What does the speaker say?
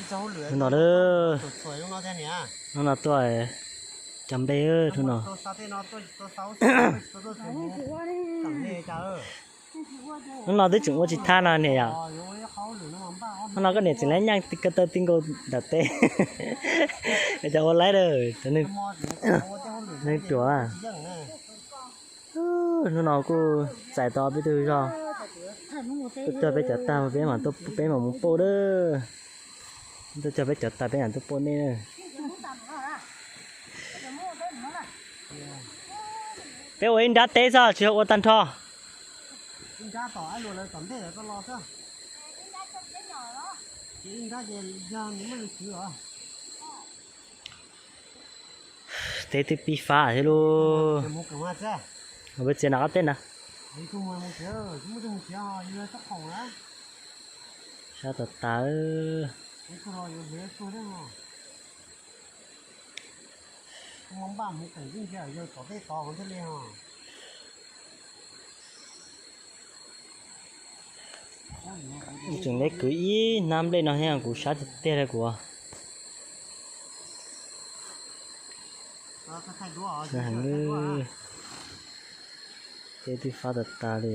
Hnub no, hnub no tuaj cog nplej hnub no. Hnub no twb tseem ua tsis thaj no niam yom. Hnub no koj niam tseem lab nyeej ko taw ti nkaus nram teb. Cov ua laib lawm, neeg ruam. Hnub no kuj txais tau peb tug zog, tuaj cog peb cov tag peb mam tuaj, peb mam mus pauj lawm. Tuaj cog peb cov tag peb mam tuaj pauj nej. Peb ua ib nrab teb xwb tsis yog ua tag nrho. Teb twb pib fab thiab lauj. Peb txiav no qab teb na. Sab tas tas. Tseem le kwv ib hnab nplej no thiab kuv sab tiag tiag li kuv. Teb twb fab tas tas li.